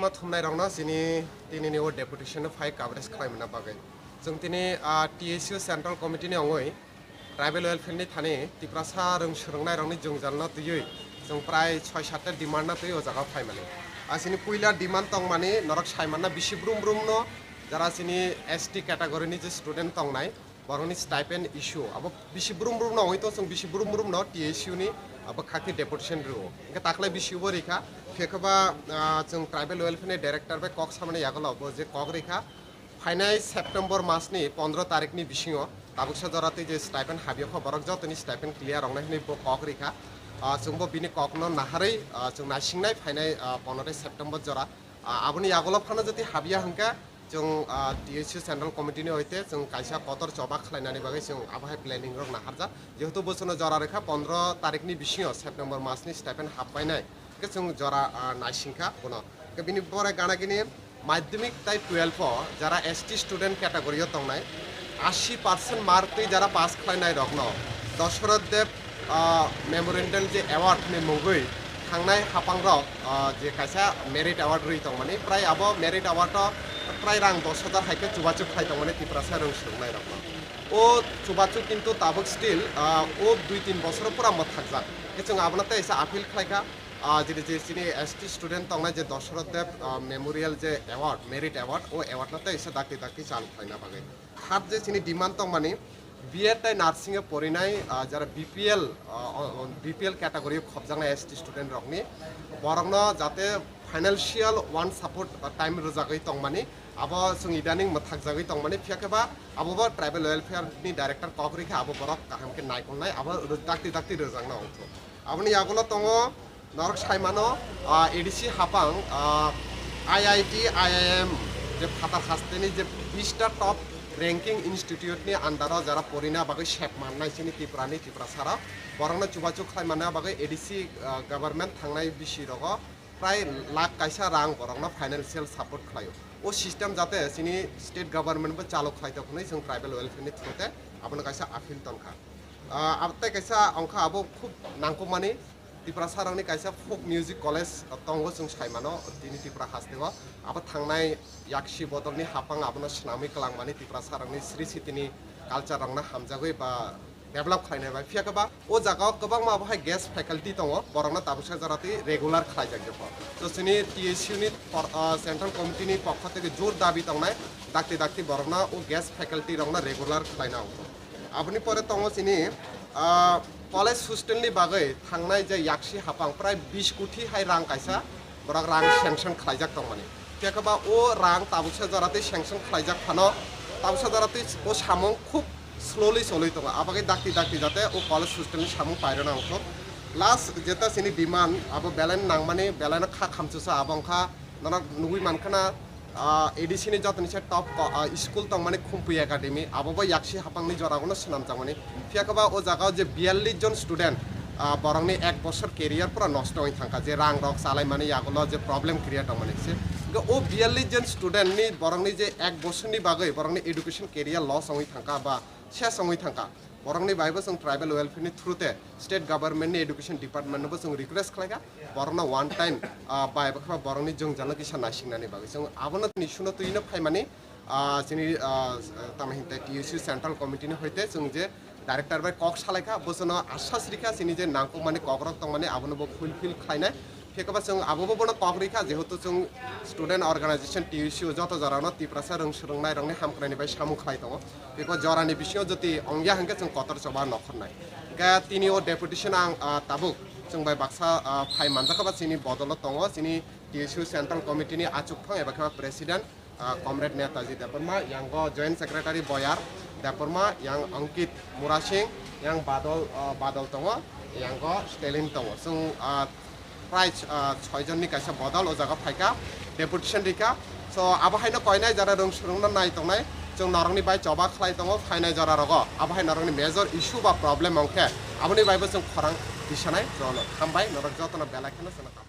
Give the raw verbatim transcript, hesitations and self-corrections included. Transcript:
Ma thumnai rokno chini tini ni o deputation no phai coverage khlai mani bagwi. Chwng tini, ah, T S U Central Committee ni ongwi tribal welfare ni thani Tiprasa rwng swrwngnai rokni jwngjal no twiwi chwng prai soi satta demand no twiwi o jaga o phai mani. Ah, chini puila demand tong mani norok sai manna bisi brum brum no jara chini S T category ni je student tongnai, borokni stipend issue abo bisi brum brum no ongwi tong, chwng bisi brum brum no T S U ni abo khakti deputation rwo. Hwnkhe taklai bisi bo rikha, phiya khe ba, ah, chwng tribal welfare ni director bai kok samani yagulo bo je kok rikha, phainai September mas ni pondro tarik ni bisingo tabuksa jora twi je stipend habiyokha borok jotoni stipend clear wngnai hwnwi bo kok rikha. Ah, chwng bo bini kok no naharwi, ah, chwng naisingnai phainai, ah, pondro September jora. Ah, aboni yagulo phano jodi habiya hwnkhe, chwng, ah, T S U Central Committee ni hoite chwng kaisa kotor choba khlainani bagwi chwng abo hai planning rok naharjak. Jehetu bosono jora rwkha pondro tarik ni bisingo September mas ni stipend hapbainai, hwnkhe chwng jora, ah, naisingkha bono. Hwnkhe bini pore gana gini madhyamik tai twelve o jara S T student category o tongnai, ashi percent mark twi jara pass khlainai rokno Dosoroth Deb, ah, Memorial je award ni mungwi thangnai hapangrok, ah, je kaisa merit award rwi tongmani, prai abo merit award o prai rang dos hajar hai khe chubachu khlai tongmani Tiprasa rwng swrwngnairokno. O chubachu kintu tabuk still, ah, o dui tin bosoro pura mwthakjak. Khe chwng abono tei se appeal khlaikha, ah, jini je chini S T student tongnai je Dosoroth Deb, ah, Memorial je award, merit award, o award no tei se dakti dakti chalu khlaina bagwi. Third je chini demand tongmani, B Ed tai nursing e porinai, ah, jara B P L, ah, o, o, B P L category o khopjaknai S T student rokni, borokno jate financial one support, ah, time rwjagwi tongmani, abo chwng idaning mwthakjagwi tongmani, phiya khe ba abo bo tribal welfare ni director kok rikha, abo borok kaham khe naikolnai, abo rw-, dakti dakti rwjakna ongkho. Aboni yagulo tongo, norok sai mano, ah, A D C hapang, ah, I I T, I I M, je phatar hasteni je bista top ranking institute ni under o jara porina bagwi sep mannai chini Tripura ni Tiprasa rok, borokno chubachu khlai manna bagwi A D C, ah, government thangnai bisi rogo prai lakh kaisa rang borokno financial support khlaio. O system jate chini state government bo chalo khlai tok hwnwi chwng tribal welfare ni through te abono kaisa appeal tongkha. Ah, ab-, tei kaisa ongkha abo khub nangkukmani Tiprasa rokni kaisa folk music college tongo chwng sai mano tini Tripura hasteo. Abo thangnai yaksi bodolni hapang abono swnamwi kwlangmani Tiprasa rokni sri sitini culture rokno hamjagwi ba develop khlainai bai. Phiya khe ba o jaga o kwbangma abo hai guest faculty tongo, borokno tabuksa jora twi regular khlaijak jepho. So chini T S U ni por-, ah, central committee ni pokho tei jor dabi tongnai dakti dakti borokno o guest faculty rokno regular khlaina ongkho. Aboni pore tongo chini, ah, college hostel ni bagwi thangnai je yaksi hapang prai bis koti hai rang kaisa borok rang sanction khlaijak tongmani. Phiya khe ba o rang tabuksa jora twi sanction khlaijak phano tabuksa jora twi o samung khub slowly cholwi tongo. Abagwi dakti dakti jate o college hostel ni samung pairwna ongkho. Last jeta chini demand abo belai nangmani, belai no kha khamchusa abo wngkha norok nugwi mankha na, ah, A D C ni jotoni se top ko-, ah, school tongmani Khumpui Academy, abo bo yaksi hapangni jorao no swnamjakmani. Phiya khe ba o jaga o je biyallis jon student, ah, borokni ek bosor career pura nosto wngwi thangkha, je rang rok chalaimani yagulo je problem create wngmani se. Hwnkhe o biyallis jon student ni borokni je ek bosorni bagwi borokni education career loss wngwi thangkha ba ses wngwi thangkha. Borokni bai bo chwng tribal welfare ni through te state government ni education department no bo chwng request khlaikha, borokno one time, ah, bai bwkha borokni jwngjal no kisa naisingnani bagwi. Chwng abono tini suno twi no phaimani, ah, chini, ah, tamo hinte T S U central committee ni hoite chwng je director bai kok salaikha, bosono asas rikha chini je nangkukmani kokrok tongmani abono bo fulfill khlainai. Phiya khe ba chwng abo bo bono kok rikha, jehetu chwng student organization T S U joto jorano Tiprasa rwng swrwngnai rokni hamkraini bai samung khlai tongo. Beko jorani bisingo jodi ongya hwnkhe chwng kotor choba nokhornai. Hwnkhe tini o deputation ang, ah, tabuk chwng bai baksa, ah, phai manjakha ba chini bodolo tongo, chini T S U central committee ni achukphang eba khe ba president, ah, comrade Netaji Debbarma, yango joint secretary Boyar Debbarma, yang Ankit Murasing, yang Badol, ah, Badol tongo, yango Stalin tongo. Chwng, ah, prai, ah, soi jonni kaisa bodol o jaga phaikha deputation rikha. So abo haino koinai jora rwng swrwngno nai tongnai, chwng norokni bai choba khlai tongo phainai jora rogo. Abo hai norokni major issue ba problem wngkhe aboni bai bo chwng khorang tisanai jono. Hambai norok jotono belai kheno chwngno.